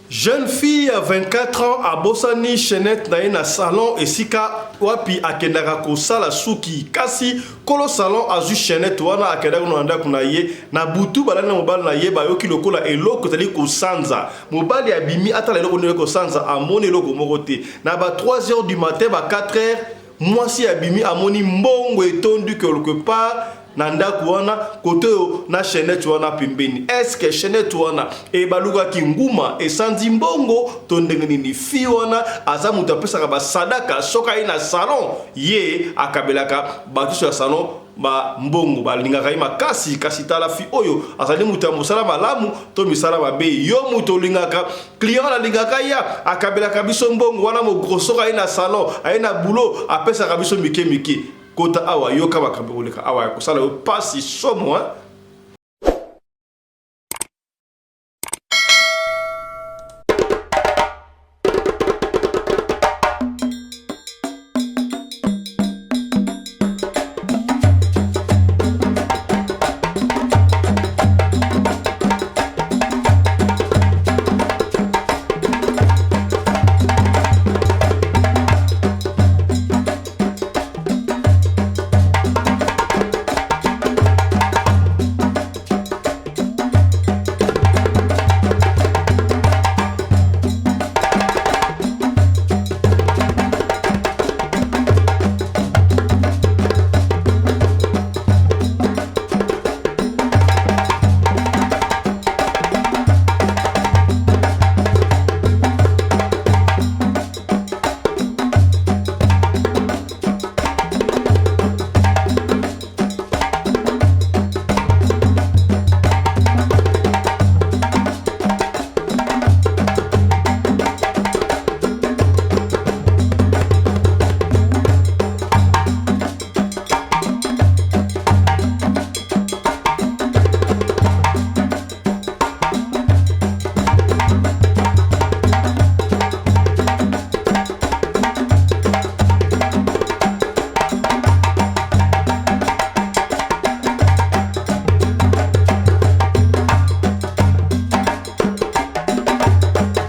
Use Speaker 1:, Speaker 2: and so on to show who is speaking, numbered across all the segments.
Speaker 1: Jeune fille ya 24 ans abosani chainette na ye na salon esika wapi akendaka kosala suki, kasi kolo salon azwi chainette wana akendaki na ndako na ye na butu. Balali na mobali na ye, bayoki lokola eloko ezali kosanza. Mobali abimi atala eloko nini kosanza, amoni eloko moko te. Na ba 3 heures du matin, ba 4 heures, mwasi abimi, amoni mbongo etondi quelque part na ndako wana, kote oyo na chaînette wana pembeni. Est-ce chaînette wana ebalukaki nguma, esanzi mbongo to ndenge nini? Fille wana aza moto apesaka basadaka. Soki aye na salon, ye akabelaka bato ya salon bambongo, balingaka ye makasi. Kasi tala, fille oyo azali moto ya mosala malamu to misala mabe? Yo moto olingaka client, alingaka ya akabelaka biso mbongo wana mogros. Soki aye na salon, aye na boulot, apesaka biso mike mike. Kota awa, yoka makambo koleka awa ya kosala yo pasi somo, hein?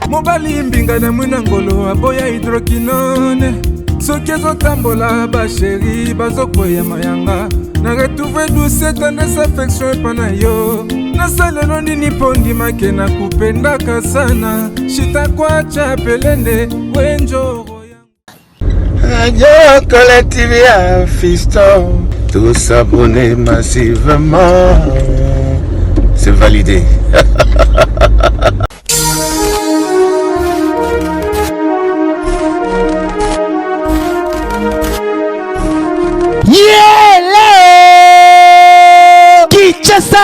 Speaker 2: Mobali mbinga na mwina ngolo aboya hydroquinone. Soki ezotambola, bachéri bazokweya mayanga. Na retrouve douce, tendresse, affection epa na yo. Nasalelo nini mpo ndimake na kupendaka sana? Shitakwacha pelende wenjoro.
Speaker 3: Radio Collective ya Fiston. Tous abonnés massivement. C'est validé.
Speaker 4: Yele Kinshasa,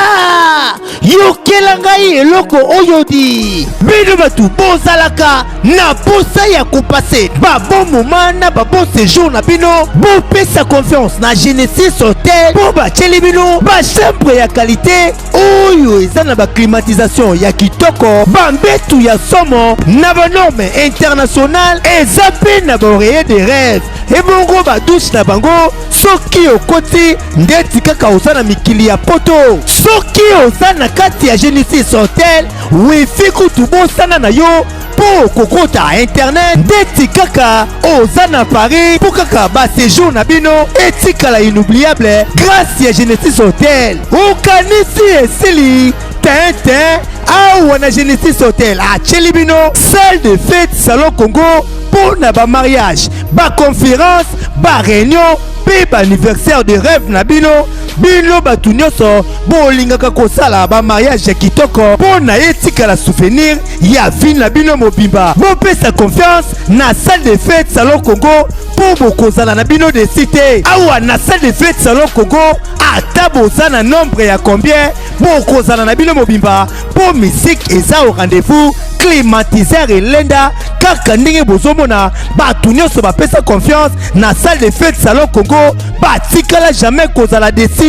Speaker 4: yokela ngai eloko oyo di. Bino bato bozalaka na posa ya kopasser babon moment na babon séjour na bino, bopesa confiance na Genesis Hotel, mpo batieli bino bachambre ya qualité oyo eza na baclimatisation ya kitoko, bambetu ya somo na banorme internationale, eza mpe na baoreiller de rêve. Ebongo badouche na bango, soki okoti, ndeti kaka oza na mikili ya poto. Soki oza na kati ya Genesis Hotel, wifi kutu bosana na yo, mpo kokota internet ndeti kaka oza na Paris, mpo kaka baséjour na bino etikala inoubliable grâce ya Genesis Hotel. Okanisi esili tete? Awa na Genesis Hotel, atieli bino salle de fête Salon Congo mpo na bamariage, baconférence, baréunion mpe baanniversaire de rêve na bino. Bino bato nyonso bolingaka kosala bamariage ya kitoko mpo na etikala souvenir ya vie na bino mobimba, bopesa confiance na salle de fête Salon Congo, mpo bokozala na bino déçus te. Awa na salle de fête Salon Congo, ata boza na nombre ya combien, bokozala na bino mobimba, mpo musique eza au rendez-vous, climatiseur elenda kaka ndenge bozomona. Bato nyonso bapesa confiance na salle de fête Salon Congo, batikala jamais kozala déçus.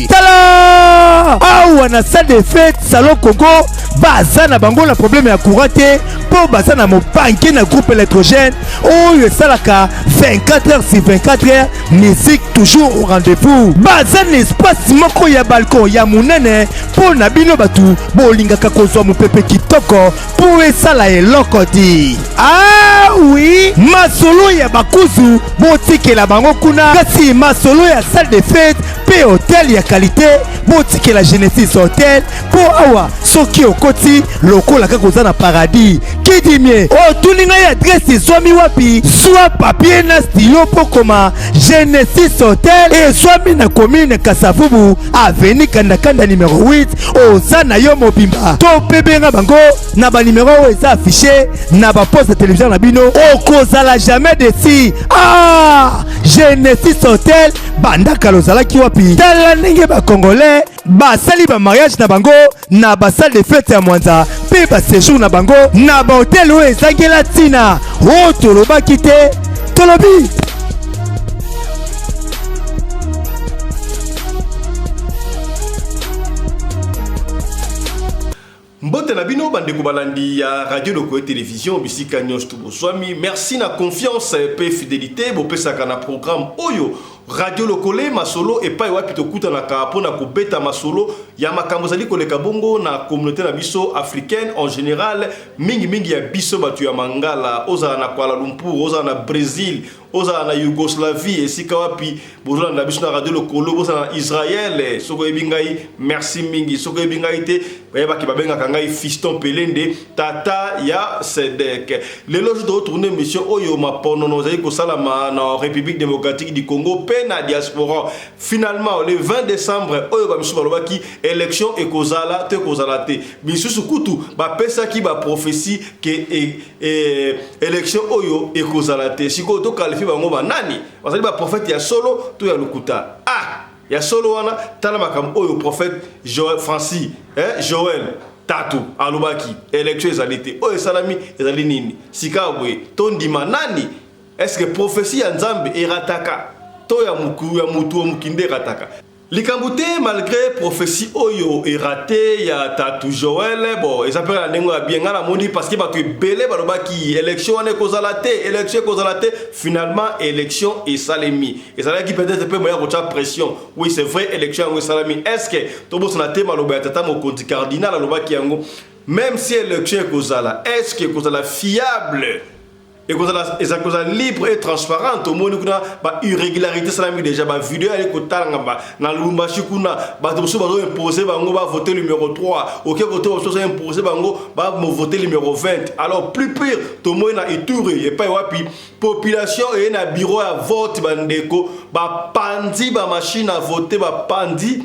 Speaker 4: Tala, awa na salle de fête Salon Congo, baza na bango na problème ya courant te, mpo baza na mobanke na groupe électrogène oyo esalaka 24 heures sur 24 heures, musique toujours au rendez-vous. Baza na espace moko ya balcon ya monene mpo na bino bato bolingaka kozwa mopepe kitoko. Pour mpo esala eloko ti. Ah oui, masolo ya bakuzu botikela bango kuna, kasi masolo ya salle de fete mpe hotel ya qualité botikela Genesis Hotel, mpo awa soki okoti lokola kaka oza na paradis. Kidimie otuni ngai adresse ezwami wapi? Zwa papier na stylo mpo koma Genesis Hotel ezwami na commune Kasavubu, avenue Kandakanda numero 8. Oza na yo mobimba to mpe benga bango na banimero oyo eza affiche na baposte ya televizio na bino, okozala jamais desi. Ah, Genesis Hotel, banda kala ozalaki wapi? Tala ndenge bacongolais basali bamariage na bango na basalle de fete ya Mwanza mpe basejour na bango na bahotel oyo ezangela ntina. Oyo tolobaki te, tolobi.
Speaker 1: Mbote na bino bandeko balandi ya Radio Lokoye Television bisika nyonso to bozwami. Merci na confiance pe fidelité bopesaka na programme oyo Radio Lokole masolo, epai wapi tokutanaka mpona kobeta masolo ya makambo ezali koleka bongo na communauté na biso africaine en général, mingimingi ya biso bato ya Mangala. Ozala na Kuala Lumpur, ozala na Brésil, ozala na Yougoslavie, esika wapi bozolanda biso na Radio Lokolo, bozala na Israel, soki oyebi ngai, merci mingi. Soki oyebi ngai te, bayebaki babengaka ngai Fiston Pelende, tata ya Sedek. Lelo so tokotourne émission oyo maponono ezali kosalama na République démocratique du Congo mpe na diaspora. Finalement, le 20 décembre oyo, bamisusu balobaki élection ekozala to ekozala te. Misusu kutu bapesaki baprophétie ke élection oyo ekozala te. Sikoyo toqualifie bango banani? Bazali baprophète ya solo to ya lokuta? Ah, ya solo wana, tala makambo oyo prophète Joël, Francis Joël Tatu alobaki élection ezali te. Oyo esalami ezali nini? Sika boye tondima nani? Est ce que prophétie ya Nzambe erataka to ya mutu ya mokinde erataka? Likambo te, malgré prophétie oyo erate ya Tatu Joel, bon, eza mpe na ndenge ya bien. Ngai namoni, parce que bato ebele balobaki élection wana ekozala te, élection ekozala te. Finalement élection esalemi. Ezalaki peut-être mpe moya kotya pression. Oui, c'est vrai, élection yango esalami. Est ce que tobosana te maloba ya tata mokonzi cardinal alobaki yango? Même si élection ekozala, est ce que ekozala fiable, ekozala ezakozala libre et transparente? Omoni kuna bairrégularité esalami déjà, bavideo yali kotalanga na Lubumbashi kuna, bato mosusu bazoimpose bango bavote numéro 3, oke kote mosusu bazoimpose bango bavote numéro 20. Alors plus pire, tomoni na Ituri epai wapi population eye na bureau ya vote, bandeko, bapandi bamachine à voter, bapandi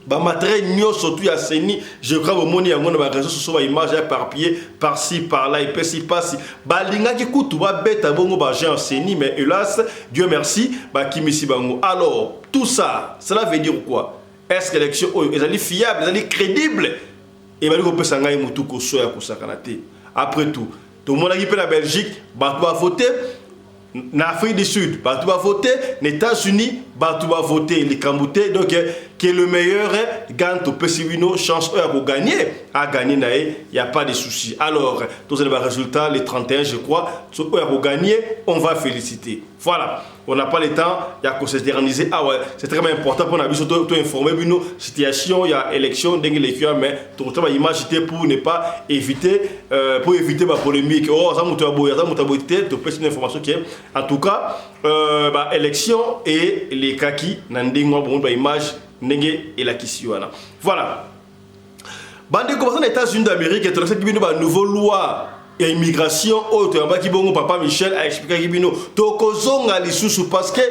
Speaker 1: bamatériel nyonso tu ya CENI. Je crois bomoni yango na baréseau sociaux, baimage ya éparpillé par-ci par-là. Epesi mpasi, balingaki kutu babeta bongo baagent ya CENI, mais hélas, Dieu merci, bakimisi bango. Alors tout ça, cela veut dire quoi? Est ce que élection oyo ezali fiable, ezali crédible? Ebali kopesa ngai motu koso ya kosakana te. Après tout, tomonaki mpe na Belgique bato bavote, na Afrique du Sud bato bavote, na États-Unis bato bavote, likambo te. Donc que le meilleur gagne. Topesi bino chance, oyo akoganye aganye na ye, y a pas de souci. Alors tozali barésultat le 31, je crois. So oyo akoganye, on va féliciter. Voilà, on n'a pas le temps ya kos'éterniser awa. C'est très important mpona biso to informer bino situation ya élection ndenge eleki wana, mais tokota baimage te pour ne pas éviter pour éviter bapolémique: oh, aza moto ya boye, aza moto ya boye te. Topesi bino information ke en tout cas baélection elekaki na ndenge wana, bomoni baimage ndenge elakisi wana. Voilà, bandeko baza na États-Unis d'Amérique, tolakisaki bino banouveau loi ya immigration oyo toyambaki bongo papa Michel aexplikaki bino. Tokozonga lisusu parce que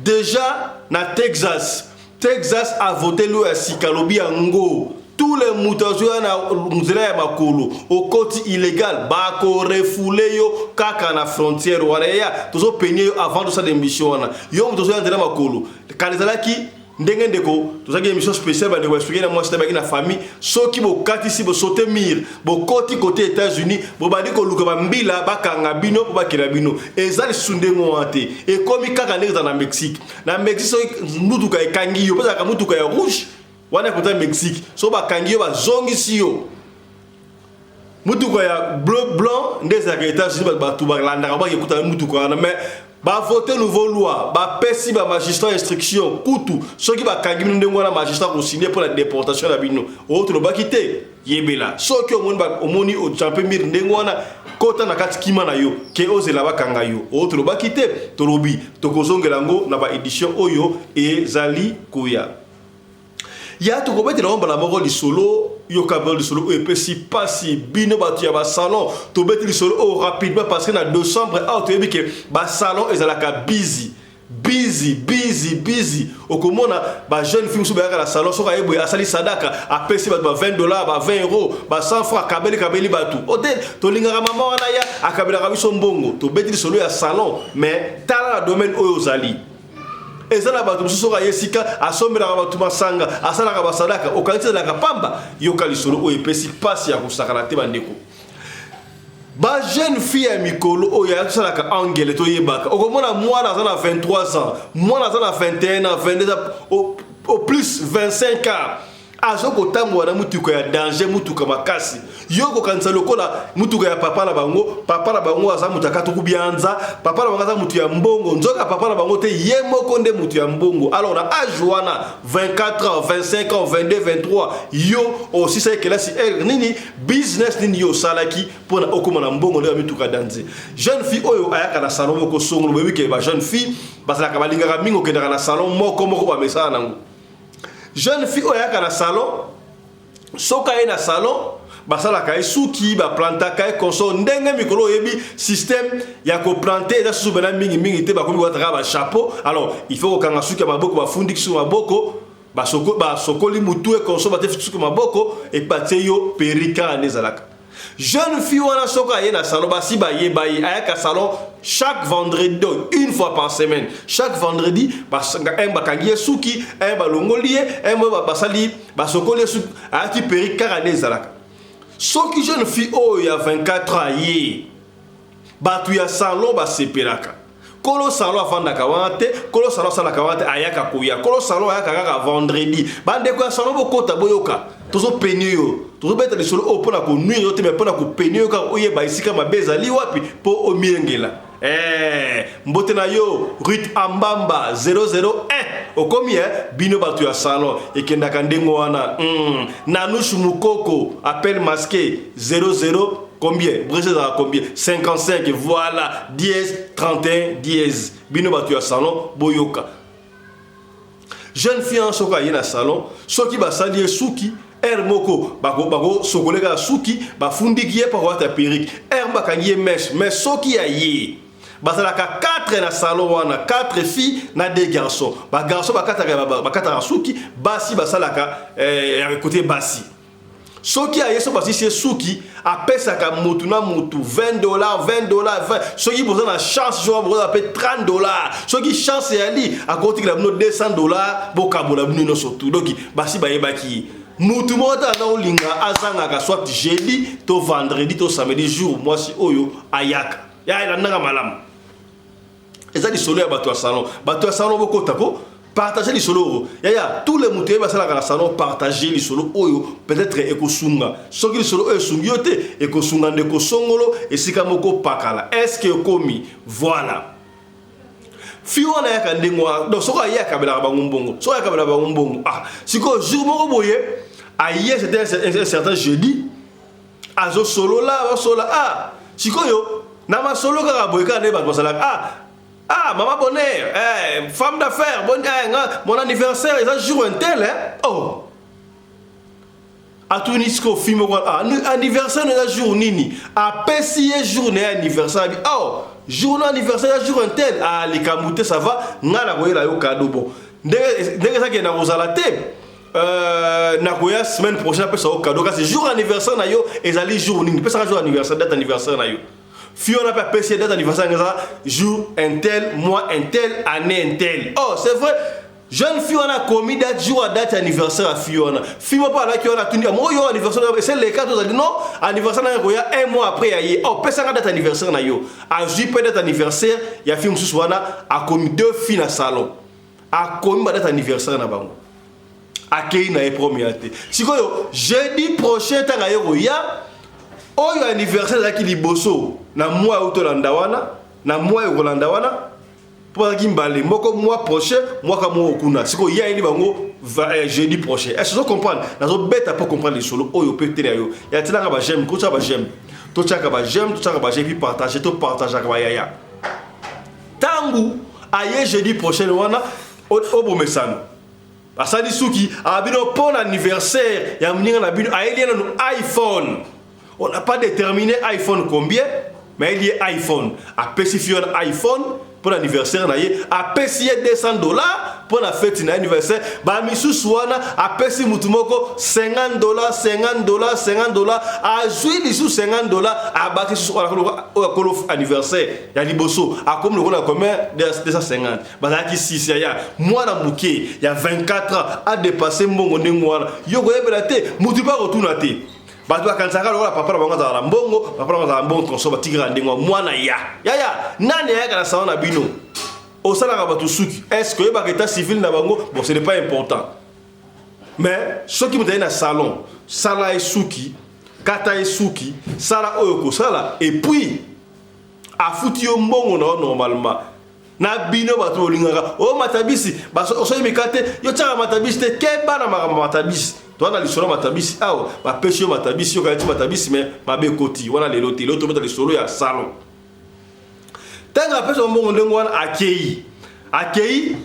Speaker 1: déjà na Texas, Texas avote loi ya sika. Alobi yango, tous les moto azoya na nzela ya makolo, okoti illégal, bakorefouler yo kaka na frontière wana. Eya tozopenie yo avant tosala émission wana, yo moto ozoya nzela makolo. Kala ezalaki ndenge ndeko tozalaki émission spéciale, bandeko baexplike na mwasi baki na famille: soki bokatisi, bosaute mur, bokoti kote États-Unis, bobandi koluka bambila bakanga bino mpo bakela bino. Eza lisusu ndenge wana te, ekomi kaka ndenge eza na Mexique. Na Mexique, soki mutuka ekangi yo, mpo ezalaka mutuka ya rouge wana kota Mexique, so bakangi yo, bazongisi yo. Mutuka ya bleu blanc nde ezalaka États-Unis, bato balandaka, bakekutana mutuka wana. Mais Ba voter nouveau loi, ba pesi ba magistrat instruction kutu soki ba kangi bino ndenge wana magistrat ko signer pour la déportation na bino. Oyo tolobaki te, yebela. Soki omoni ba omoni o jampe mur ndenge wana kota na kati kima na yo ke ozela bakanga yo. Oyo tolobaki te, tolobi tokozongela yango na ba edition oyo ezali koya. Ya tokobetela yo mbala moko lisolo yoka bino lisolo oyo epesi pasi bino bato ya basalon tobeti lisolo oyo rapidement parce que na décembre awa toyebi ke basalon ezalaka busy busy busy busy okomona ba jeune fille mosusu bayaka na salon soki aye boye asali sadaka apesi bato ba 20 dollars ba 20 euros ba 100 francs akabeli kabeli bato ote tolingaka mama wana ya akabelaka biso mbongo tobeti lisolo ya salon mais tala na domaine oyo ozali eza na bato mosusu soki aye esika asombelaka bato masanga asalaka basadaka okanisi ezalaka pamba yoka lisolo oyo epesi mpasi ya kosakana te bandeko ba jeune fille ya mikolo oyo asalaka angele toyebaka okomona mwana aza na 23 ans mwana aza na 21 ans 22 ans au, au plus 25 ans azo kotambola na mutuka ya danger mutuka makasi yo kokanisa lokola mutuka ya papa na bango papa na bango aza moto akatuku bianza papa na bango aza moto ya mbongo nzoka papa na bango te ye moko nde moto ya mbongo alors na age wana 24 ans 25 ans 22 23 yo osisaki kelasi heure nini business nini yo osalaki mpona okóma na mbongo nde ya mituka danger jeune fille oyo ayaka na salon moko songolo boyebi ke ba jeune fille bazalaka balingaka mingi okendaka na salon moko moko bamesana nango jeune fille oyo ayaka na salon soki aye na salon basalaka ye suki baplantaka ye consort ndenge mikolo oyebi système ya koplante eza susu bena mingimingi te bakomi kolataka bachapeau alors il faut kokanga suki ya maboko bafundiki suki maboko basokoli mutu e consort batie suki maboko epi batie yo perruque kaka nde ezalaka jeune fille wana soki aye na salon basi bayeba ye ayaka salon chaque vendredi donc une fois par semaine chaque vendredi un bakangi ye suki un balongoli ye un basali basokoli ye suki ayaki perruque kaka nde ezalaka soki jeune fille oyo ya 24 ans aye bato ya salon basepelaka kolo salon afandaka wana te kolo salon asalaka wana te ayaka koya kolo salon ayaka kaka vendredi bandeko ya salon bokota boyoka tozopeni yo tozobeta lisolo oyo mpona konuire yo te me mpona kopeni yo kaka oyeba esika mabe ezali wapi mpo omiyengela Eh, mbote na yo Ruth Ambamba 001 okomi eh, bino bato ya salon ekendaka ndenge wana mm. Nanouche Mukoko appel masqué 00 combien Brésil ezalaka combien 55 voilà dièse 31 dièse bino bato ya salon boyoka jeune fille wana soki aye na salon soki basali ye suki heure moko bakosokole kaka suki bafundiki ye mpo akolata perruque heure bakangi ye mèche mais soki aye bazalaka 4 na salon wana 4 filles na 2 garçons bagarçon bakataka bakataka suki basi basalaka eh, kote basi soki aye so basisi ye suki apesaka mutu na mutu 20 dollars 20 dollars 20 soki boza na chance jour boza mpe 30 dollars soki chance eyali akotikela bino 200 dollars bokabola bino nyonso tu donc basi bayebaki ye mutu moko te aza kolinga azangaka soit jeudi to vendredi to samedi jour mwasi oyo ayaka ya elandaka malamu eza lisolo ya bato ya salon bato ya salon bokota ko partage lisolo oyo yaya tous les moto yebi asalaka na salon partage lisolo oyo peut-être ekosunga soki lisolo oyo esungi yo te ekosunga ndeko songolo esika moko pakala est ce que ekomi voilà fi wana ayaka ndenge wana donc soki aye akabelaka bango mbongo soki akabelaka bango mbongo ah sikoyo jour moko boye aye c'était un certain jeudi azosolola azosola ah sikoyo na masolo kaka boye kaka nde bato basalaka ah ah mama bonheur eh, femme d'affaires bon, eh, nga, mon anniversaire eza jour un tel eh? oh atuni sikoyo fi moko ah, anniversaire na eza jour nini apesi ye jour na ye anniversaire abi oh jour na anniversaire eza jour un tel ah likambo te ça va nga nakoyela yo cadeau bon ndenge ezakende na kozala te nakoya semaine prochaine apesa yo cadeau kasi jour anniversaire na yo ezali jour nini pesaka jour anniversaire date anniversaire na yo fi wana mpe apesi ye date anniversaire yango eza jour un tel mois un tel année un tel oh c'est vrai jeune fille wana akomi date jour ya date anniversaire ya fille wana fille moko alaki wana atuni yango oyo anniversaire ese leka tozali non anniversaire na ye koya un mois après ya ye oh pesanga date anniversaire na yo azwi mpe date anniversaire ya fille mosusu wana akomi deux filles na salon akomi ba date anniversaire na bango akei na ye premier te sikoyo jeudi prochain ntango aye koya oyo anniversaire ezalaki liboso na mwa oyo tolanda wana na mwa ekolanda wana Mpo bazalaki mbale moko mois prochain, mwaka moko kuna. Sikoyo ye ayeli bango jeudi prochain. Est ce que comprendre? Nazobeta mpo comprendre lisolo oyo mpe tele ya yo ya tilanga ba j'aime, kotia ba j'aime, totiaka ba j'aime, totiaka ba j'aime, puis partage, topartageaka bayaya. Ntango aye jeudi prochain wana, obomesano asali suki abino mpo na anniversaire ya moninga na bino, ayeli ye nanu iPhone. On n'a pas déterminé iPhone combien, mais ayeli ye iPhone. Apesi fille wana iPhone mpo na anniversaire na ye, apesi ye 200 $ mpo na feti na anniversaire. Bamisusu wana apesi mutu moko 50 $, 50 $, 50 $. Azwi lisusu 50 $, abaki susu oyo akolo anniversaire ya liboso. Akomi lokola combien? 250. Bazalaki 6. Yaya, mwana moke ya 24 ans adépenser mbongo ndenge wana, yo koyebela te, mutu mpe akotuna te. Bato bakanisaka lokola papa na bango azala na mbongo, papa na bango azala na mbongo, konso batikaka ndenge wa mwana ya yaya. Nani ayaka na salon na bino, osalaka bato suki, est ce que oyebaka état civil na bango? Bon, ce n'est pas important, mais soki moto aye na salon, sala ye suki, kata ye suki, sala oyo kosala, et puis afuti yo mbongo na yo normalement. Na bino bato bolingaka o matabisi, osoyimika te, yo tiaka matabisi te. Keba na makambo matabisi. Toza na lisolo ya matabisi awa. Bapesi yo matabisi, yo kayati matabisi, mais mabe ekoti wana. Lelo te, lelo tobeta lisolo ya salon. Ntango apesi mbongo ndenge wana, akei akei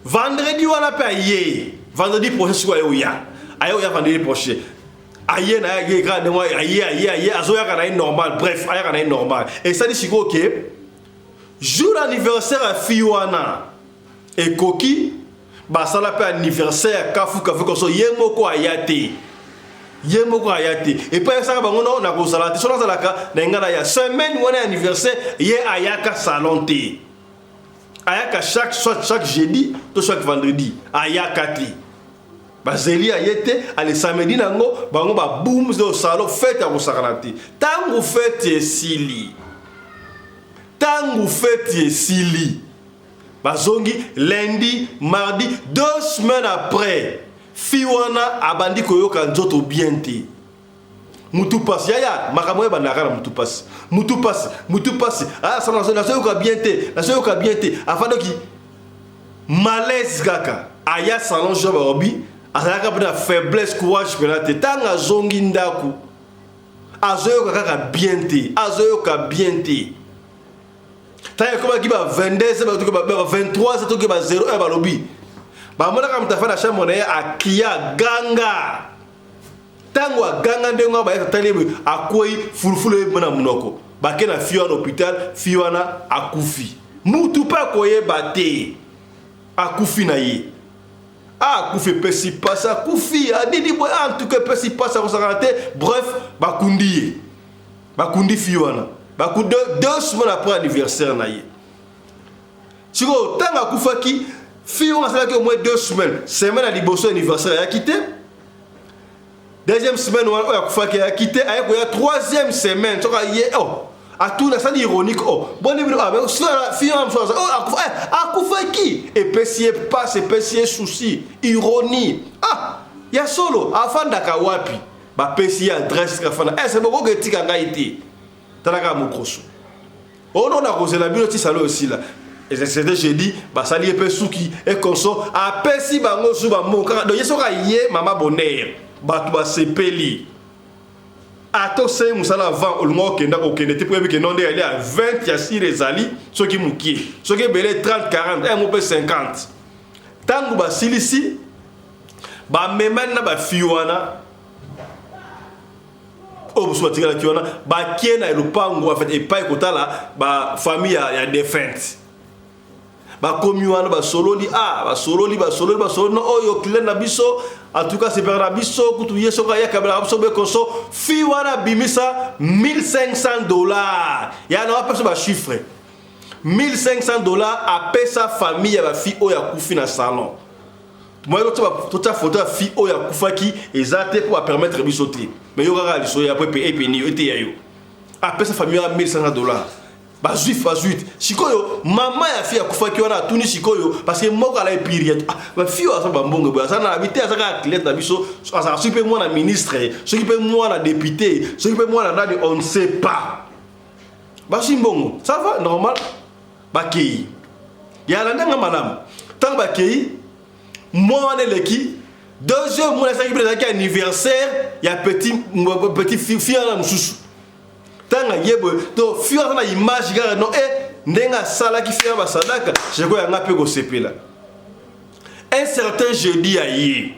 Speaker 1: vendredi wana mpe aye vendredi prochain. Sikoyo aye oya, aye oya vendredi prochain. Aye na ye kaka ndenge aye, aye, aye, azoyaka na ye normal. Bref, ayaka na ye normal. Esali sikoyo ke jour anniversaire ya fille wana ekoki, basala mpe anniversaire ya kafu kafu koso. Ye moko aya te, ye moko aya te. Epai ayesaka bango no na kozala te, so nazalaka na ngai na ya semaine wana ya anniversaire, ye ayaka salon te. Ayaka chaque, soit chaque jeudi to chaque vendredi, ayaka te. Bazeli, aye te. Ale samedi nango, bango babum salon, fête ya kosakana te. Ntango fête esili, ntango fête esili, bazongi lundi, mardi, 2 semaines après, fille wana abandi koyoka nzoto bien te, mutu pasi. Yaya, makambo oyo ebandaka na mutu pasi, mutu pasi, mutu pasi. Nazoyoka bien te, nazoyoka bien te. Afandaki malaise kaka. Aya salon jour barobi, azalaka mpe na faiblesse, courage mpena te. Ntango azongi ndako, azoyoka kaka bien te, azoyoka bien te. Ntango ekomaki ba 22, ba 23, toki ba 01, balobi bamonaka moto afa na chambre na ye, akia ganga. Ntango aganga ndenge wana, bayaka tali ye, akwei, fulufulu eyebima na monoko. Bake na fille wana hôpital, fille wana akufi. Mutu mpe akoyeba te, akufi na ye. Akufi, epesi mpasi. Akufi adidi boye, en tout cas epesi mpasi, akosakana te. Bref, bakundi ye, bakundi fille wana bakundi 2 semaines après anniversaire na ye. Sikoyo ntango akufaki, fille wana asalaki au moins 2 semaines. Semaine ya liboso anniversaire ayaki te, deuxième semaine wana oyo akufaki ayaki te. Aye koya troisième semaine, soki aye, oh, atuni, asali ironique: "Oh, boni bino?" Fille wana mosusu oh, akufaki. Epesi ye pasi, epesi ye souci, ironie. Ah, ya solo, afandaka wapi? Bapesi ye adresse afanda. Ese bokoki etika ngai te. Tala kaka mokoso oyo na kozela bino ti salo osila. C'était jeudi, basali ye mpe suki ekonso, apesi bango su bambongo kaka. Donc ye soki aye, mama bonheur, bato basepeli. Ata osali mosala avant, olinga okenda, kokende te, mpo yebi ke no nde yali ya 20 ya sire ezali, soki mokie, soki ebele 30, 40, mo mpe 50. Ntango basilisi, bamemani na bafille wana oyo mosusu batikalaki wana, bakie na lopango, en fait epai kotala bafamille ya défunte. Bakomi wana, basololi, ah, basololi, basololi, basololi. No oyo client na biso, en tout cas sepere na biso kutu, ye soki ayakabelaka biso bekonso. Fille wana abimisa 1500 $. Ya na wapesa bachiffre, 1500 $ apesa famille ya bafille oyo akufi na salon. Moye totia photo ya fille oyo akufaki eza te, mpo bapermettre biso te. Mais yo kaka liso ya po epeni yo eteya yo. Apesa famille wana 1500 $. Bazwi, bazwi te. Sikoyo mama ya fille akufaki wana atuni sikoyo, parce que moko ala epiri bafille oyo aza bambongo boye, aza na bi te, aza kaka cliente na biso. Azalaka soki mpe mwana ministre, soki mpe mwana député, soki mpe mwana nani, on ne sait pas. Bazwi mbongo, ça va, normal, bakei. Ya landa nga malamu. Tango bakei mois wana eleki, deuxième mois nasalaki bino ezalaki anniversaire ya petit petit fille wana mosusu. Ntango aye boye to fille aza na image kaka non e ndenge asalaki fille wana basadaka sikoyo yanga mpe kosepela. Un certain jeudi aye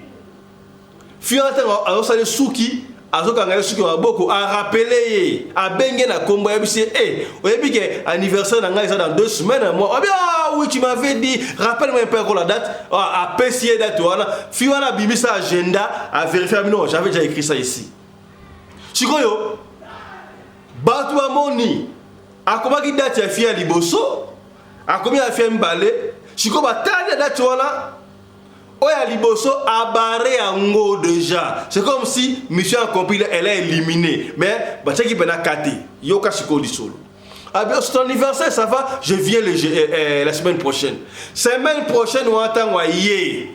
Speaker 1: fille wana ntango azosala suki, azokanga ye suki maboko, arapele ye, abenge na kombo, ayebisi ye: "E oyebi ke anniversaire na ngai eza dans 2 semaines moi." Abi: "Ah oui, tu m'avais dit, rappelle-moi un peu encore la date." Ah, apesi ye date wana. Fille wana abimisa agenda, avérifie: "Abi non, j'avais déjà écrit ça ici." Sikoyo bato bamoni akomaki date ya fille ya liboso, akomi ya fille ya mibale. Sikoyo batali ya date wana, oyo ya liboso abarré yango déjà. C'est comme si mission accomplie, elle a éliminé, mais batiaki mpena kate. Yoka sikoyo lisolo. Ah bien, c'est ton anniversaire, ça va, je viens la semaine prochaine. Semaine prochaine wana, ntango aye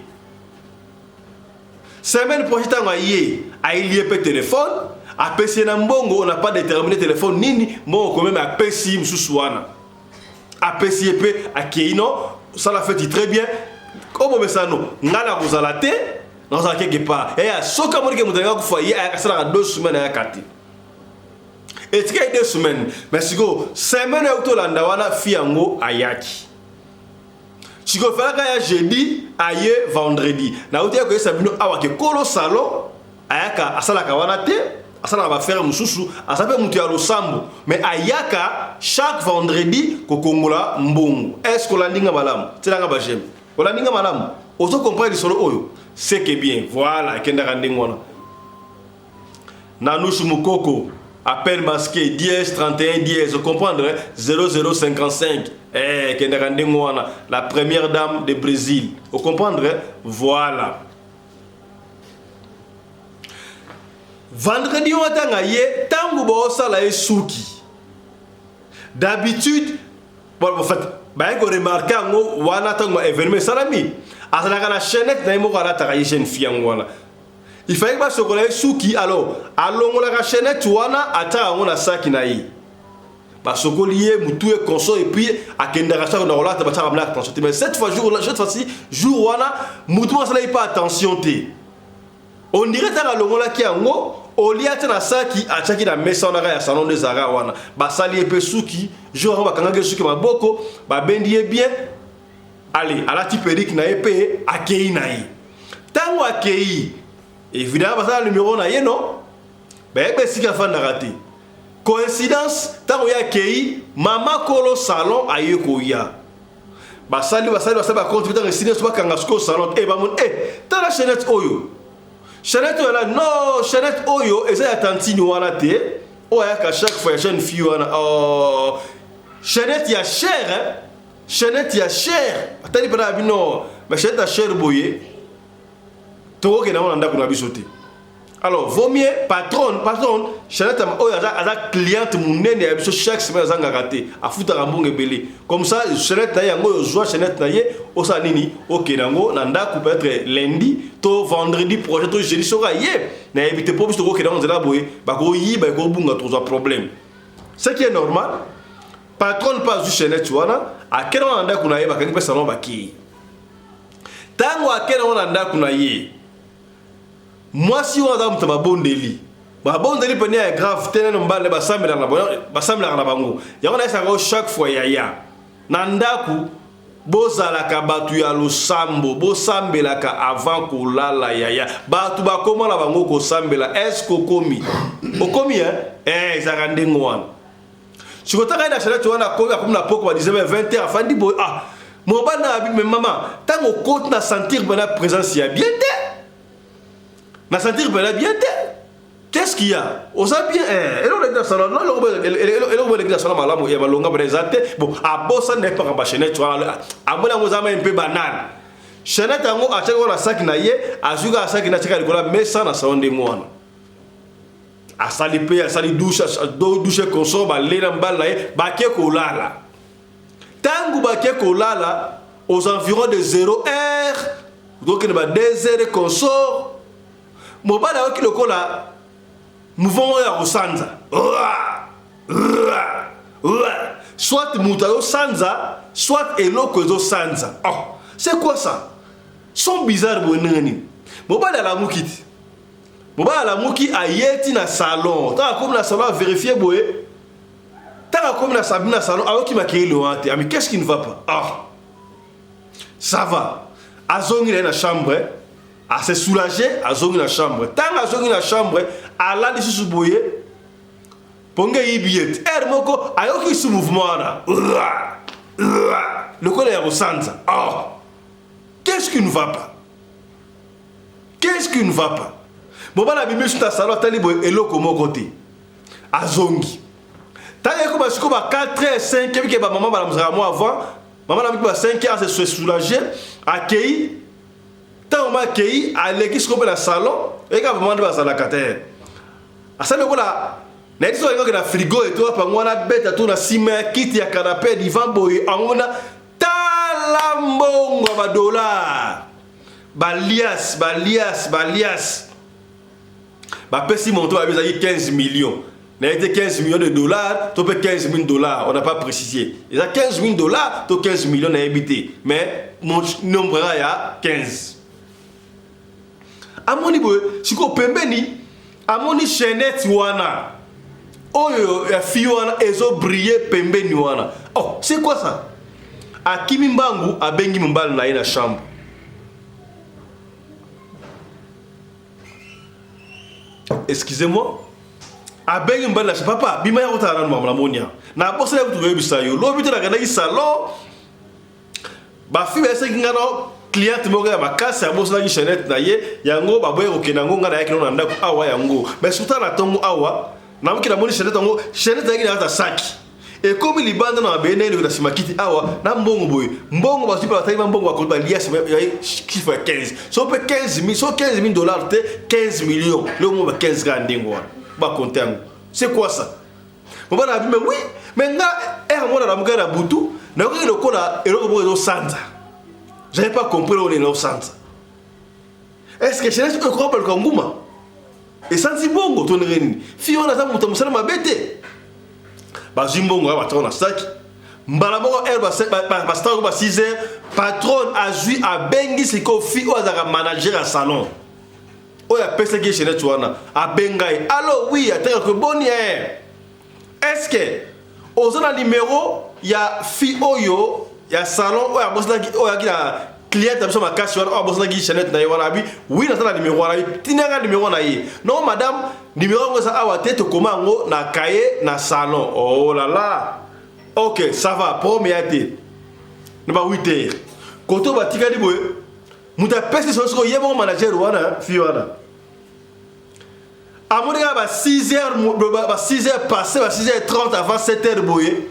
Speaker 1: semaine prochaine, ntango aye, ayeli ye mpe telefone, apesi ye na mbongo. On n'a pas déterminé téléphone nini, mbongo quand même apesi mosusu wana, apesi ye mpe, akei no sala feti très bien. Obomesano ngai na kozala te, nakozala quelque part. Eya soki amoni ke moto alinga kufa, ye asalaka 2 semaines, ayaka te, etikali 2 semaines. Mais sikoyo semaine oyo tolanda wana, fille yango ayaki. Sikoyo falaka ya jeudi, aye vendredi. Nauti ya koyesa bino awa ke kolo salon ayaka, asalaka wana te, asalaka baaffaires mosusu, aza mpe moto ya losambo, mais ayaka chaque vendredi kokongola mbongo. Est ce que olandi nga malamu? Tielanga baj'aime. Olandi nga malamu? Ozo comprendre lisolo oyo? C'est que bien, voilà, ekendaka ndenge wana. Nanouche Mukoko, appel masqué, dièse 31 dièse, comprendre 0055. Eh, ekendaka ndenge wana. La première dame de Brésil, ocomprendre? Voilà, vendredi wana, ntango ye, ntango baosala ye suki d'habitude, bon, en fait baye koremarquer yango wana. Ntango événement esalami, azalaka na chaînette na ye moko alataka, ye jeune fille yango wana. Il fallait basokola ye suki, alors alongolaka chaînette wana, atiaka yango na saki na ye. Basokoli ye mutu ye consort, et puis akendaka saki na kolata, batiaka mna attention te. Mais cette fois jour, cette fois-ci jour wana, mutu moko asalaki pas attention te. On dirait ntango alongolaki yango, olia te na saki, atiaki na mesa wana kaka ya salon nde ezalaka wana. Basali ye mpe suki jour yango, bakangaki ye suki maboko, babendi ye bien. Ale alati perruque na ye mpe akei na ye. Ntango akei, évidemment basala numéro na ye, no bayeba esika afandaka te. Coïncidence, ntango ye akei, mama kolo salon aye koya. Basali basali basali bacompte, ntango esili nyonso, bakanga sikoyo salon e, bamoni: "E, tala chaînette oyo, chaînette oyo." La non, chaînette oyo eza ya tantine wana te, oyo ayaka chaque fois, ya jeune fille wana. Oh, chaînette ya cher, hein? Chaînette ya cher. Atali mpena ya bino, mais chaînette ya cher boye, tokokende yango na ndako na biso te. Alors vaut mieux patron, patron, chaînette oyo aza, aza cliente monene ya biso, chaque semaine azangaka te, afutaka mbongo ebele. Comme ça, chaînette na ye yango oyo, ozwa chaînette na ye, osala nini? Okende yango na ndako peut-être lundi to vendredi prochain to jeudi soki aye, nayebi te, mpo biso tokokende yango nzela boye, bakoyiba, ekobunga, tozwa problème. Ce qui est normal, patron mpe azwi chaînette wana, akende wana na ndako na ye, bakangi mpe salon, bakei. Ntango akende wana na ndako na ye, mwasi oyo aza moto babondeli, babondeli pene ya grave te nano, mobali basambelaka na bango. Yango nayesaka chaque fois: yaya, na ndako bozalaka bato ya losambo, bosambelaka avant kolala. Yaya, bato bakóma na bango kosambela. Est-ce okomi? Okomi, hein? Eh, ezalaka ndenge wana. Sikoyo taka ye na chaînette wana, akomi, akomi na poko ba 19 20 heures, afandi boye. Ah, mobali na abi: "Mais mama, ntango okoti, na sentir mpena présence ya bien te, na sentir mpena bien te. Qu'est-ce qu'il y a? Oza bien?" Eh, eloko eleki na salon, eloko eleki na salon malamu ya malonga mpena eza te. Bon, abosani na ye mpaka bachaînette wana, amoni yango eza mai mpe banane. Chaînette yango atiaki wana saki na ye, azwi kaka saki na, atiaka likolo ya mesa na salon ndenge wana. Asali mpe, asali douche, douche consort, balela mobali na ye, bake kolala. Ntango bake kolala, aux environs de 0 heure, tokende ba 2 heures consort, mobali ayoki lokola mouvement oyo ya kosanza, soit moto azosanza. soit eloko ezosanza. Oh, c'est quoi ça? Son bizarre boye ndenge nini? Mobali alamuki te. Mobali alamuki aye ti na salon. Ntango akomi na salon averifie boye, ntango akomi na sabi na salon ayoki makelele wana te. Ami, qu'est-ce qui ne va pas? Ah, ça va. Azongi na ye na chambre, ase soulage, azongi na chambre. Ntango azongi na chambre, alali lisusu boye, ponge eyibi ye te. Heure moko ayoki lisusu mouvement wana lokola ya kosanza. Oh, qu'est-ce qui ne va pas? Qu'est-ce qui ne va pas? Mobali abimi lisusu na salon, atali boye, eloko moko te. Azongi. Ntango ekoma sikoyo ba 4 heures, 5, ebike bamama balamusaka mwa avant. Mama nabiki ba 5 heures, ase soulage, akei. Ntango ma akei, aleki sikoyo mpe na salon, eyeka bamama nde bazalaka te. Asali lokola nayebi soki alingaki na frigo eto wapi yango wana, beta to na nsima ya kiti ya canapé ya divan boye, yango na tala mbongo ya badollar, balias balias balias. Bapesi monto, bayebi ezalaki 15 millions, nayebi te 15 millions de dollars to mpe 15 000 dollars, on n'a pas précisé, eza 15 000 dollars to 15 millions, nayebi te, mais nombre kaka ya 15. Amoni boye sikoyo pembeni, amoni chaînette wana oyo ya fille wana ezobrille pembeni wana. Oh, c'est quoi ça? Akimi mbangu, abengi mobali na ye na chambre. Excusez-moi, abengi mobali na chambre: "Papa, bima ya kotala nanu mama, namoni awa, nabosana kutu koyebisa yo lobi te. Nakendaki salon, bafille bayesaki nga na cliente moko ya makasi abosanaki chaînette na ye, yango baboyi kokende yango. Ngai nayaki nano na ndako awa yango, mais surtout na ntongo awa namoki, namoni chaînette yango. Chaînette ezalaki na kati ya saki, ekomi libanda na mabele na eloko na nsima kiti awa na mbongo boye. Mbongo bazwi mpe batali ba mbongo, bakoti baliasi ya chiffre ya 15, so mpe 15 000, so 15 000 dollars te, 15 millions, lelo mo ba 15 kaka ndenge wana bakonte yango. C'est quoi ça?" Mobali abi: "Mais oui, mais nga heure mona namukai na butu, nayoki lokola eloko moko ezosanza. J'avais pas compris eloko nini ezosanza. Est ce que chaînette oyo ekoka baluka nguma esanzi mbongo to ndenge nini? Fille wana aza moto ya mosala mabe te." Bazwi mbongo ya batako na saki mbala moko. Heure basitako ba 6 heures, patron azwi, abengi sikoyo fille oyo azalaka manager ya salon oyo apesaki ye chaînette wana. Abenga ye: "Allo, oui, atekaka boni? Est ce que oza na numéro ya fille oyo ya salon oyo abosanaki, oyo ayaki na cliente na biso makasi wana, oyo abosanaki chaînette na ye wana?" Abi: "Oui, naza na numéro wana." Tindanga numéro na ye. "Non madame, numéro yango eza awa te, tokoma yango na cahier na salon." "Oh là là, ok, ça va, problème ya te." Na ba 8 heures koto oyo batikali boye, moto apesi so sikoyo ye moko manager wana, fille wana, amoni kaka ba 6 heures, ba 6 heures passé, ba 6 heures 30 avant 7 heures boye,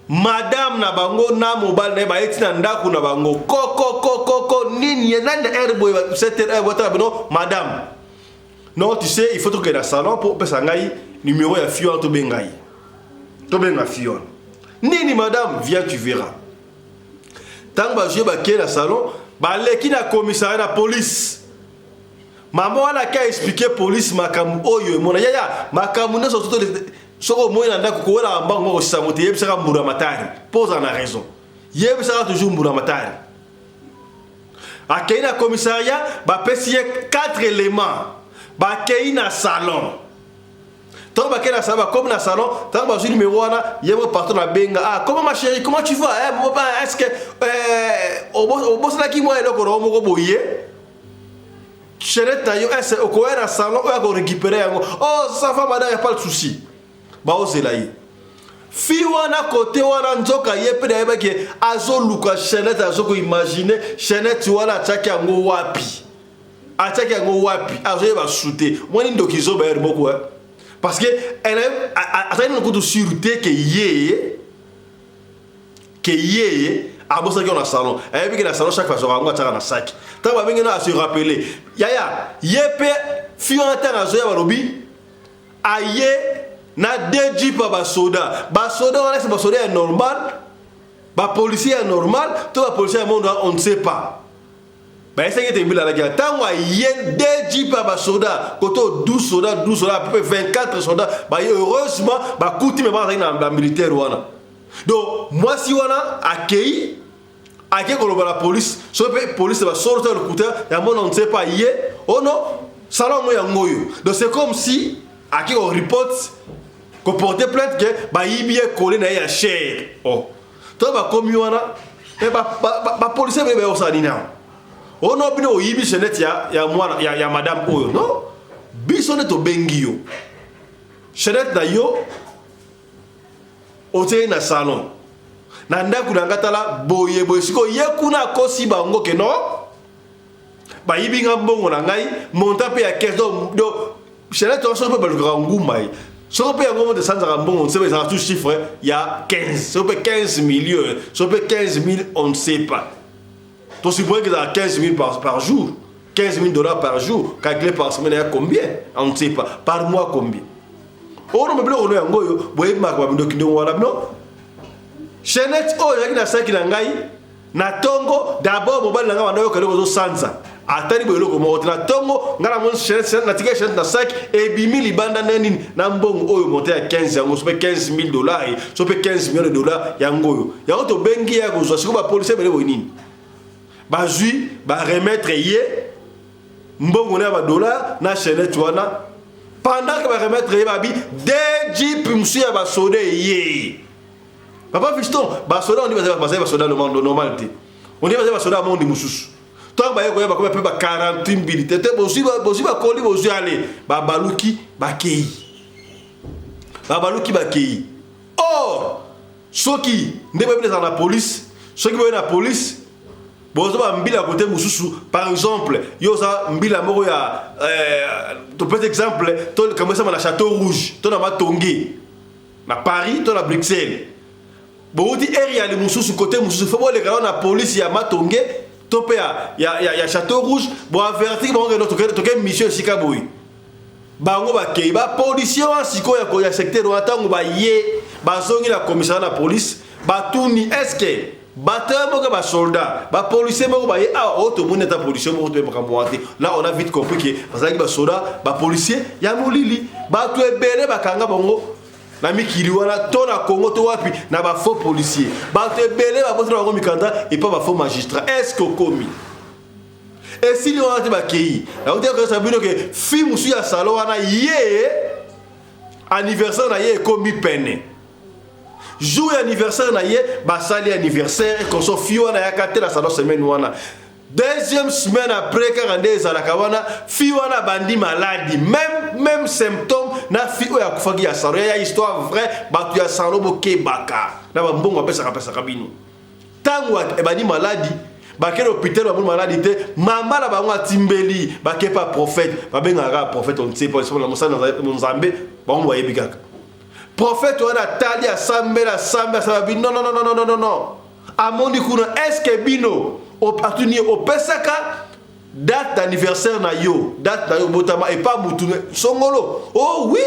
Speaker 1: madame na bango na mobali na ye bayeti na ndako na bango. Kokokokoko, nini ye nani na heure boye, 7 heures botala bino? "Madame, non, tu sais, il faut tokende na salon mpo opesa ngai numéro ya fille wana, tobenga ye, tobenga fille wana." "Nini madame?" "Viens, tu verras." Ntango bazwi, bakei na salon, baleki na commissariat, na police. Mama wana ake expliquer police makambo oyo emona. Yaya, makambo nyonso soki omoi na ndako, kowelaka mbango moko kosisango te. Yebisaka mbula matari mpo ozala na raison, yebisaka toujours mbula matari. Akei na commissariat, bapesi ye 4 éléments, bakei na salon. Ntango bakei na salon, bakomi na salon, ntango bazwi numéro wana, ye mo patron abenga: "Ah, comment ma chérie, comment tu vas? Eh, est ce que obosanaki mwa eloko na yo moko boye, chaînette na yo? Est okoya na salon oyo akorécupérer yango?" "Oh, ça va madame, y a pas de souci." Baozela ye fille wana kote wana. Nzoka ye mpe nayebaki azoluka chaînette, azokoimagine chaînette wana atiaki yango wapi, atiaki yango wapi, azoyeba su te. Mwani ndoki zoba heure moko, parce que azali nano kutu sûr te ke ye abosanaki yango na salon. Ayebi ke na salon chaque fois azwaka yango, atiaka na saki. Ntango babengi no, ase rappeler. Yaya, ye mpe fille wana, ntango azoya, balobi aye na deux jeep ya basoda. Basoda wana ese basoda ya normal, bapolicier ya normal to bapolicier ya monde, on ne sait pas. Bayesaki ete mbila alaki ntango aye, deux jeep ya basoda koto, 12 soda, 12 soda, à peu près 24 soda baye. Heureusement bakuti me bazalaki na bamilitaire wana. Donc mwasi wana akei, ake koloba na police, soki mpe police basolo to ya lokuta ya mona, on ne sait pas. Ye oh non, salon yango yango oyo. Donc c'est comme si ake koreport, koporter plainte ke bayibi ye collier na ye ya cher. Oh, to bakomi wana, bapolicier ebele baye kosala nini awa? Oh non, bino oyibi chaînette ya mwana ya madame oyo. Non, biso nde tobengi yo. Chaînette na yo otiei na salon na ndako na nga, tala boye boye. Sikoyo ye kuna akosi bango ke non, bayibi nga mbongo na ngai, montant mpe ya caisse. Donc chaînette wana, soki mpe balukaka nguma ye, soki mpe yango moto esanzaka mbongo, nse ezalaka tout chiffre ya 15, soki mpe 15 millions, soki mpe 15 000, on ne sait pas. Tosupposer que ezalaka 15 000 par jour, 15 000 $ par jour, calculé par semaine ya combien, on ne sait pas, par mois combien. Oyo biloko no yango oyo boyebimaka babindoki ndongo wana. Bino chaînette oyo ezalaki na saki na ngai na ntongo, d'abord mobali na ngai banda oyoka eloko ozosanza, atali boye, eloko moko te. Na ntongo ngai namoni natikaki chaînette na saki, ebimi libanda ndenge nini na mbongo oyo montant ya 15 yango, so mpe 15 000 $, so mpe 15 millions de dollars yango oyo. Yango tobengi ya kozwa. Sikoyo bapolicier ebele boye nini, bazwi, baremettre ye mbongo na ya badollar na chaînette wana. Pendant que baremettre ye, babi de jeep mosusu ya basoda eye. Papa Fiston, basoda ondi bazali basoda normal te, ondi bazali basoda ya monde mosusu. Ntango baye koya, bakomi mpe ba 48 mbili te te, bozwi bakoli, bozwi ale, babaluki bakei, babaluki bakei. Or soki nde boyebi ezala na police, soki boye na police, boza bambila kote mosusu. Par exemple, yo oza mbila moko ya topesa exemple, to likambo esama na Château Rouge to na Matonge na Paris to na Bruxelles, bouti area mosusu, kote mosusu, fo boleka na police ya Matonge to mpe ya Château Rouge, boavertir bango ke toke mission esika boye. Bango bakei, bapolicier wana sikoyo ya secteur wana, ntango baye, bazongi na commissariat na police, batuni: est-ce bato moko, basoldat, bapolicier moko baye awa oyo tomoni ata policier moko toye makambo wana te? Là, on a vite compris ke bazalaki basoldat, bapolicier ya molili. Bato ebele bakanga bango na mikili wana to na Congo to wapi na bafaux policier. Bato ebele babotela bango mikanda epa bafaux magistrat. Est ce que okomi esili wana te? Bakei nauti koyesa bino ke fille mosusu ya salon wana, ye anniversaire na ye ekomi pene. Jour ya anniversaire na ye, basali anniversaire konso, fille wana ayaka te na salon semaine wana. Deuxième semaine après kaka nde ezalaka wana, fille wana abandi maladie, même symptôme na fille oyo akufaki ya salon. Ya histoire vraie. Bato ya salon, bokebaka na bambongo apesaka pesaka bino. Ntango ebandi maladie, bakende hôpital, bamoni maladie te. Mama na bango atimbeli, bakepa prophète, babengaka kaka prophète, on ne sait pas mosala Nzambe, bango bayebi kaka. Prophète wana atali, asambeli, asambe, asamba bi non, non, non, non, non, non, non. Amoni kuna, est ce que bino, atuni ye, opesaka date d'anniversaire na yo, date na yo botama epa mutu songolo? Oh oui,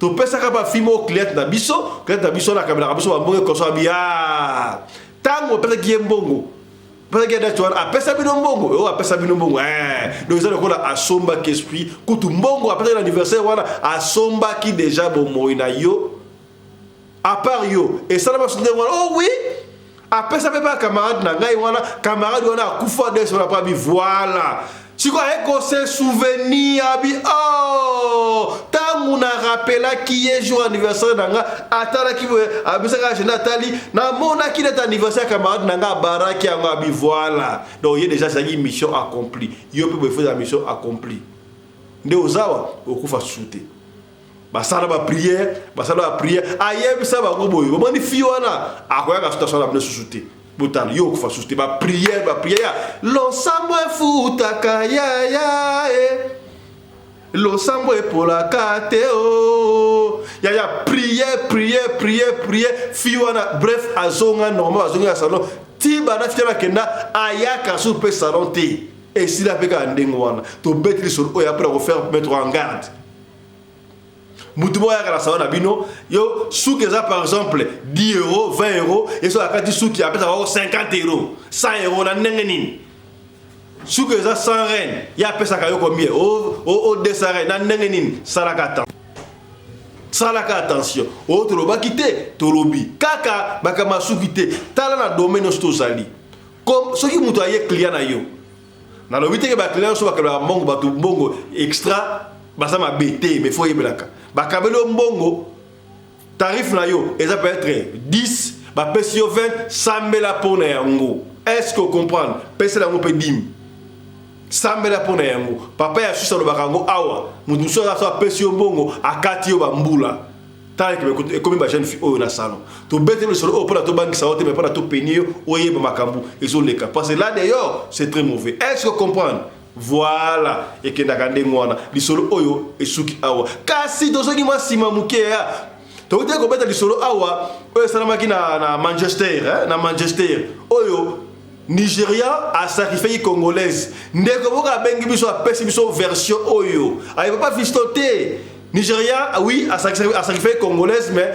Speaker 1: topesaka bafille moko, cliente na biso, cliente na biso nakabelaka biso bambongo ekoso. Abi ah, ntango opesaki ye mbongo, opesaki ye date wana, apesa bino mbongo oyo, apesa bino mbongo. Donc eza lokola asombaki esprit kutu. Mbongo apesaki na anniversaire wana, asombaki déjà bomoi na yo. À part yo, esalama so ndenge wana? Oh oui, apesa mpe ba camarade na ngai wana, camarade wana akufa des wana po abi. Voilà, sikoyo aye kose souvenir, abi oh, ntango narapelaki ye jour anniversaire na nga, atalaki boye, abisaka agenda, atali, namonaki neti anniversaire ya camarade na nga, abaraki yango. Abi voilà. Donc ye déjà ezalaki mission accomplie. Yo mpe boye, fo ezala mission accomplie nde ozawa okufa susu te. Basala baprière, basala baprière, ayebisa bango boye: bomoni fille wana akoyaka susu, asala bino susu te, botala yo okufa susu te. Baprière, baprière ya losambo efutaka yaya e losambo epolaka te o yaya. Prière, prière, prière, prière, fille wana, bref, azonga normal, azongi na salon. Ti bana fille bakenda, ayaka susu mpe salon te, esila mpe kaka ndenge wana. Tobeti lisolo oyo après kofaire mettre en garde mutu moko ayaka na salon na bino. Yo suki eza par exemple 10 €, 20 €, ye so akati suki, apesaka bango 50 €, 100 €. Na ndenge nini? Suki eza 100 rand, ye apesaka yo combien? O 200 rand. Na ndenge nini? Salaka tan. Salaka attention. Oyo tolobaki te, tolobi. Kaka makambo ya suki te. Tala na domaine nyonso tozali. Comme soki moto aye client na yo. Nalobi te ke ba client nyonso bakabelaka mbongo bato mbongo extra baza mabe te, mais faut oyebelaka. Bakabeli yo mbongo tarif na yo eza peut-être 10, bapesi yo 20, sambela mpo na yango. Est-ce que comprendre? Pesela yango mpe dime. Sambela mpo na yango. Papa ya susu alobaka yango awa. Moto mosusu aza so apesi yo mbongo, akati yo bambula. Tala ekomi ba jeune fille oyo na salon. Tobeteli lisolo oyo mpona tobangisa yo te, mais mpona topeni yo oyeba makambo ezoleka. Parce que là d'ailleurs, c'est très mauvais. Est-ce que comprendre? Voilà, ekendaka ndenge wana. Lisolo oyo esuki awa. Kasi tozongi mwa nsima moke ya tokuti kobeta lisolo awa oyo esalamaki na Manchester, hein, na Manchester oyo Nigeria asacrifiaki congolaise. Ndeko moko abengi biso, apesi biso version oyo. Aye papa Fiston te. Nigeria, oui, asacrifiaki congolaise, mais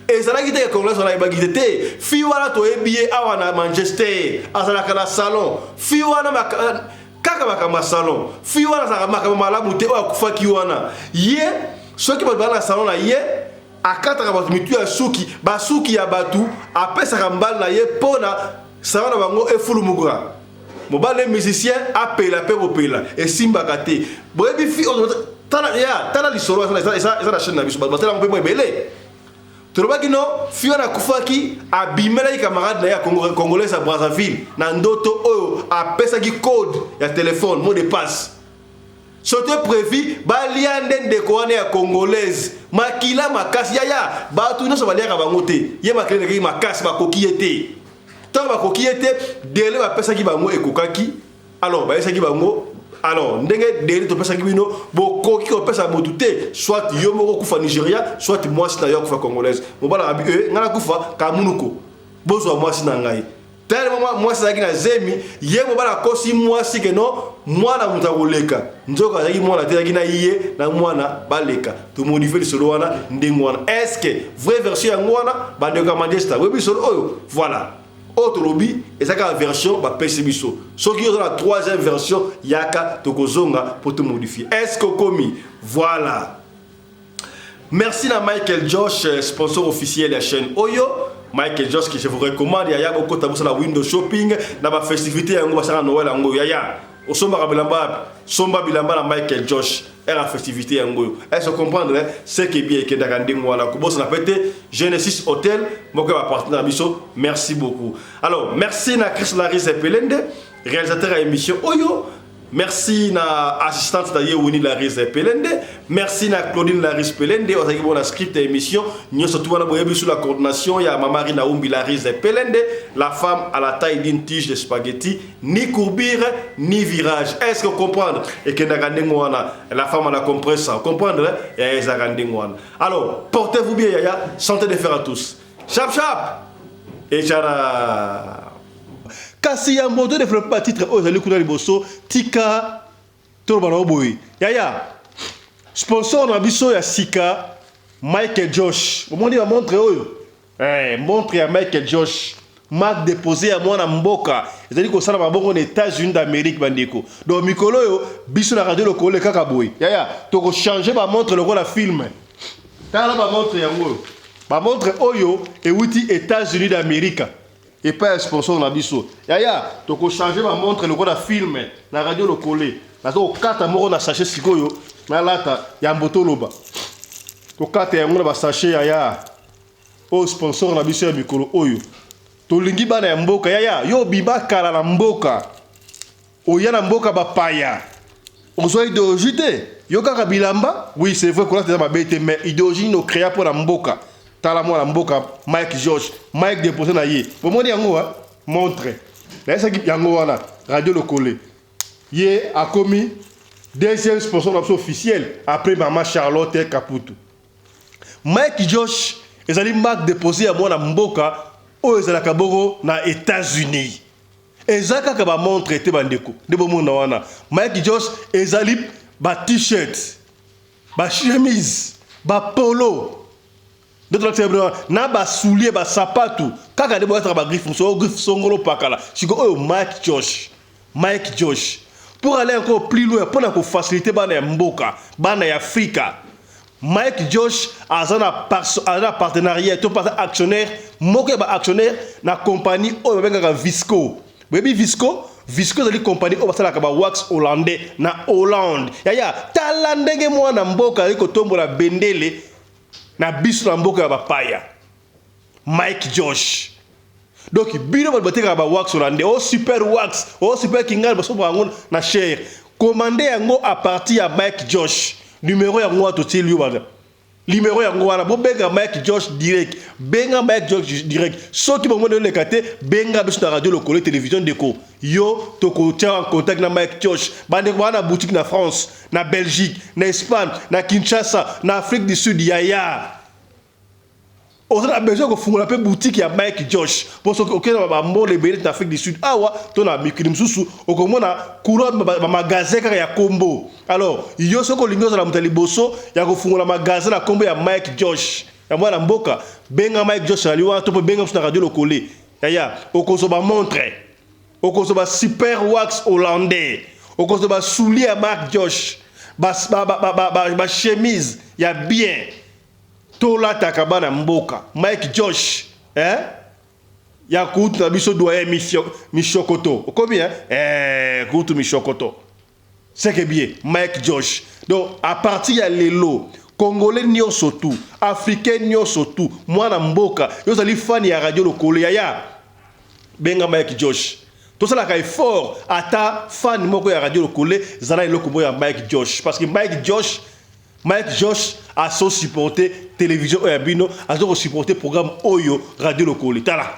Speaker 1: ezalaki te congolaise wana ayebaki te te. Fille wana toyebi ye awa na Manchester, azalaka na salon. Fille wana kaka makambo ya salon. Fille wana azalaka makambo malamu te oyo akufaki wana. Ye soki bato baza na salon na ye, akataka bato mitu ya suki, basuki ya bato apesaka mbali na ye mpona salon na bango efulumuka. Mobali musicien apela mpe kopela esimbaka te. Boyebi fille oyo, tala ya tala lisolo eza na chaîne na biso, bato batala yango mpe mo ebele. Tolobaki no fille wana akufaki, abimelaki camarade na ye ya congolaise ya Brazzaville na ndoto oyo apesaki code ya telefone, mot de passe. C'était prévu balia nde ndeko wana ya congolaise makila makasi. Yaya, bato nyonso baliaka bango te. Ye makila elekaki makasi, bakoki ye te. Ntango bakoki ye te, délai bapesaki bango ekokaki. Alors bayesaki bango, alors ndenge délai topesaki bino, bokoki kopesa motu te, soit yo moko okufa Nigeria, soit mwasi na yo akufa congolaise. Mobala abi e ngai nakufa kamunuko, bozwa mwasi na ngai. Tellement mwasi azalaki na zemi, ye mobali akosi mwasi ke no mwana moto akoleka, nzoka azalaki mwana te, azalaki na ye na mwana baleka. Tomodifie lisolo wana ndenge wana. Est ce que vraie version yango wana, bandeko ya Manchester, oyebi lisolo oyo? Voilà, oyo tolobi eza kaka version bapesi biso. Soki oza na troisième version, yaka tokozonga mpo tomodifie. Est ce que okomi? Voilà. Merci na Michael Josh, sponsor officiel ya chaîne oyo. Michael Josh que je vous recommande, yaya, bokota bosala window shopping na ba festivité yango basala Noël yango. Yaya, osombaka bilamba wapi? Somba bilamba na Michael Josh era festivité yango oyo. Est-ce comprendre, hein? C'est que bien ekendaka ndenge wana. Kobosana pe te Genesis Hotel moko ya bapartenaire na biso. Merci beaucoup. Alors merci na Chris Laris Pelende, réalisateur ya émission oyo. Merci na assistante na ye Winnie Laris Pelende. Merci na Claudine Laris Pelende ozalaki bona script ya émission nyonso tu wana. Boyebi sous la coordination ya Mama Rina Umbi Laris Pelende, la femme à la taille d'une tige de spaghetti, ni courbure ni virage. Est-ce que comprendre? Ekendaka ndenge wana, la femme à la compresse, comprendre ya ezalaka ndenge wana. Alors portez-vous bien yaya, santé de fer à tous. Chap chap et chara. Kasi ya moto développe ba titre oyo ezali kuna liboso, tika toloba na boye. Yaya, sponsor na biso ya sika Michael Josh, omoni ba montre oyo, montre ya Michael Josh, marque déposée ya mwana mboka, ezali kosala mabongo na États-Unis d'Amérique, bandeko. Donc mikolo oyo biso na radio Lokole kaka boye, yaya, tokochange bamontre lokola film. Tala bamontre yango oyo, bamontre oyo ewuti États-Unis d'Amérique epai ya sponsor na biso. Yaya, tokochange bamontre lokola film na radio Lokole. Naza kokata moko na sachet sikoyo, nalata yambo toloba. Tokata yango na basachet. Yaya, oyo sponsor na biso ya mikolo oyo. Tolingi bana ya mboka. Yaya, yo obima kala na mboka, oya na mboka bapaya, ozwa idéologie te, yo kaka bilamba. Oui, c'est vrai, kolata eza mabe te, mais idéologie nini ocréa mpo na mboka? Tala mwana mboka Mike George, Mike déposé na ye. Bomoni yango wa montre nayesaki yango wana radio Lokole. Ye akomi deuxième sponsor na biso officiel après mama Charlotte Kaputu. Mike Josh ezali marque déposé ya mwana mboka oyo ezalaka bongo na États-Unis. Eza kaka bamontre te, bandeko, nde bomona wana. Mike Josh ezali ba t-shirt, bachemise, bapolo nde tolakisa bino na basoulier, basapatu kaka nde boyataka bagriffe mosusu oyo griffe songolo pakala. Siko oyo Mike Josh, Mike Josh, pour aller encore plus loin, mpona kofacilite bana ya mboka, bana ya Afrika. Mike Josh aza na aza na partenariat to aza actionnaire moko ya ba actionnaire na compagnie oyo babengaka Visco. Boyebi Visco? Visco ezali compagnie oyo basalaka ba wax hollandais na Hollande. Yaya, tala ndenge mwana mboka azali kotombola bendele na biso na mboka ya bapaya. Mike Josh. Donc bino bato batekaka ba wax hollandais, oh super wax, oh super kingal, basombaka yango na cher. Commande yango à partir ya Mike Josh. Numero yango wana totieli yo bana. Numero yango wana bobenga Mike Josh direct. Benga Mike Josh direct. Soki bomoni oleka te, benga biso na radio lokolo télévision ndeko. Yo tokotia en contact na Mike Josh. Bandeko bana na boutique na France, na Belgique, na Espagne, na Kinshasa, na Afrique du Sud, yaya. Oza na besoin kofungola mpe boutique ya Mike Josh mpo soki okei na bambola ebele na Afrique du Sud awa to na mikili mosusu, okomona couleur bamagasin kaka ya kombo. Alors yo soki olingi ozala moto ya liboso ya kofungola magasin na kombo ya Mike Josh ya mwana mboka, benga Mike Josh ali wana to mpe benga biso na radio Lokole. Yaya, okozwa bamontre, okozwa ba super wax hollandais, okozwa basoulier ya Mike Josh, bachemise ya bien. Tolataka bana mboka Mike Josh, eh? Ya kutu na biso doyen Mishokoto okomi, eh? Eh, kutu Mishokoto, c'est que bien Mike Josh. Donc à partir ya lelo, Congolais nyonso tu, Africain nyonso tu, mwana mboka yo ozali fan ya radio Lokolo, yaya, benga Mike Josh. Tosalaka effort, ata fan moko ya radio Lokole, zala eloko moko ya Mike Josh, parce que Mike Josh azo supporter télévision oyo ya bino, azo kosupporter programme oyo radio Lokole. Tala,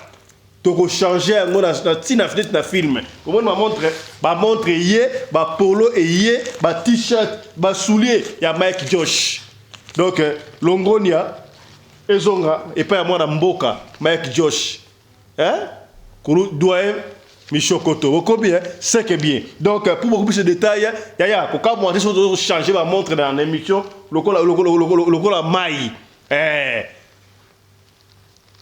Speaker 1: tokochange yango na ntina neti na film. Omoni bamontre, bamontre ye, bapolo eye, ba-t-shirt, basoulier ya Mike Josh. Donc longonia ezonga epai ya mwana mboka Mike Josh, hein? Kulu doyen Michokoto okomi, hein? C'est que bien. Donc pour beaucoup plus de détails, yaya, kokamwa te soki changer bamontre na émission lokola lokola lokola lokola mai, eh.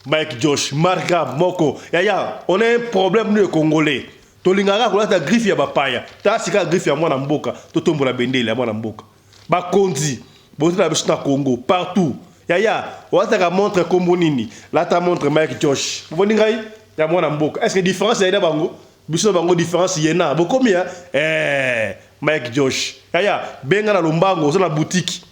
Speaker 1: Mike Josh marka moko. Yaya, on a un problème, nous les Congolais, tolingaka kolata griffe ya bapaya. Ta sika griffe ya mwana mboka, totombola bendele ya mwana mboka. Bakonzi bozala biso na Congo partout. Yaya, olataka montre kombo nini? Lata montre Mike Josh. Bomoni ngai ya mwana mboka, est ce que différence ya na bango, biso na bango, différence ye na bokomi ya, eh, Mike Josh. Yaya, benga na lombango. Oza na boutique,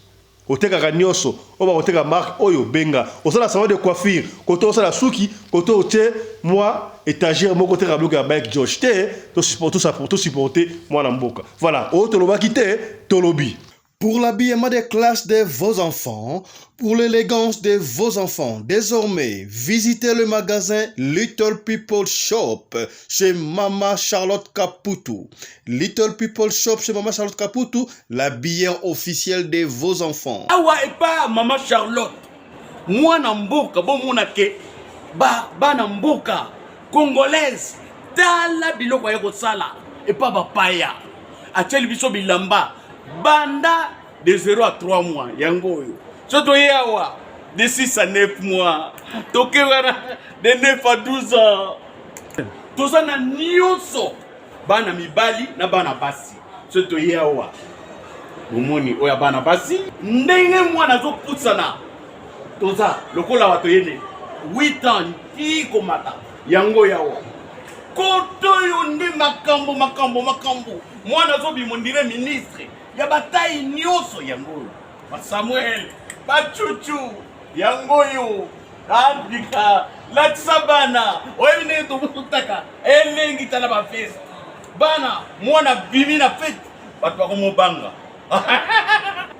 Speaker 1: otekaka nyonso oyo bakoteka marque oyo, benga. Osala salon de coiffure, kote osala suki, kote otie mwa étagère moko, oteka biloko ya Mike Josh te. Tosupporte mwana mboka. Voilà oyo tolobaki te, tolobi.
Speaker 5: Pour l'habillement des classes de vos enfants, pour l'élégance de vos enfants, désormais, visitez le magasin Little People Shop chez Mama Charlotte Caputu. Little People Shop chez Mama Charlotte Caputu, l'habilleur officiel de vos enfants.
Speaker 6: Awa epa Mama Charlotte, mwana mboka, bomona ke bana mboka congolaise, tala biloko aye kosala epa bapaya. Atieli biso bilamba banda de 0 à 3 mois, yango oyo. So toye awa, de 6 à 9 mois, toke wana de 9 à 12 ans. Toza na nyonso, bana mibali na bana basi. So toye awa, bomoni oyo ya bana basi, ndenge mwana azopusana. Toza lokola bato yene 8 ans ti komata, yango yawa. Koto oyo nde makambo, makambo, makambo. Mwana azobima on dirait ministre ya bataille nyonso, yango oyo. Basamuel, bachuchu, yango oyo. Andika latisa bana, oyebi ndenge tobutaka elengi. Tala bafeste, bana, mwana bimi na fete, bato bakomobanga.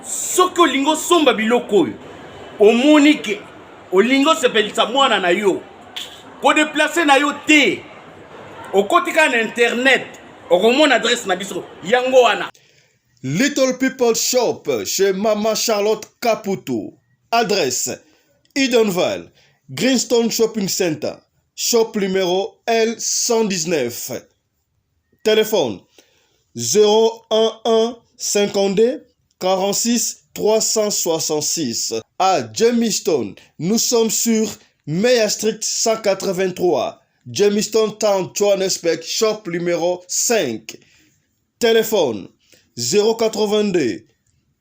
Speaker 6: Soki olingi osomba biloko oyo, omoni ke olingi osepelisa mwana na yo, kodéplacer na yo te, okoti kaka na internet, okomona adresse na biso, yango wana.
Speaker 5: Little People Shop chez Mama Charlotte Caputo. Adresse: Edenvale, Greenstone Shopping Center, shop numéro L119. Téléphone 011 52 46 366. À Germiston, nous sommes sur Meyer Street 183, Germiston Town, Johannesburg, shop numéro 5. Téléphone 082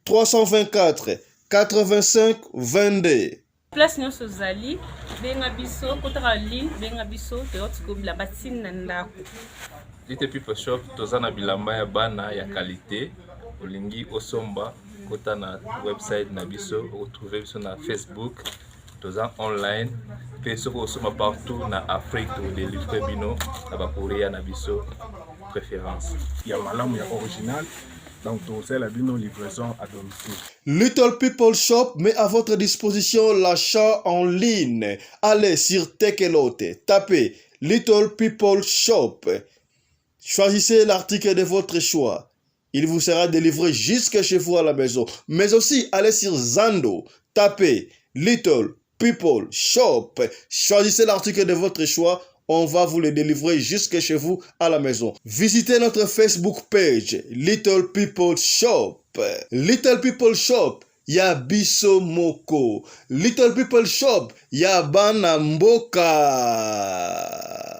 Speaker 5: 324 85 22.
Speaker 7: Place nyonso ozali, benga biso, kotaka ligne, benga biso, toyoti ko bilamba ti na ndako.
Speaker 8: Little People Shop toza na bilamba ya bana ya qualité. Olingi osomba, kota na website na biso, okotrouve biso na Facebook, toza online mpe soki osomba partout na Afrique, todelivre bino na bacourrier na biso préférence.
Speaker 9: Ya malamu, ya original, donc tokosalela bino livraison à domicile.
Speaker 5: Little People Shop met à votre disposition l'achat en ligne. Allez sur Takealot, tapez Little People Shop. Choisissez l'article de votre choix. Il vous sera délivré jusque chez vous à la maison. Mais aussi, allez sur Zando, tapez Little People Shop. Choisissez l'article de votre choix. On va vous le délivrer jusque chez vous à la maison. Visitez notre Facebook page, Little People Shop. Little People Shop, ya biso moko. Little People Shop, ya bana mboka.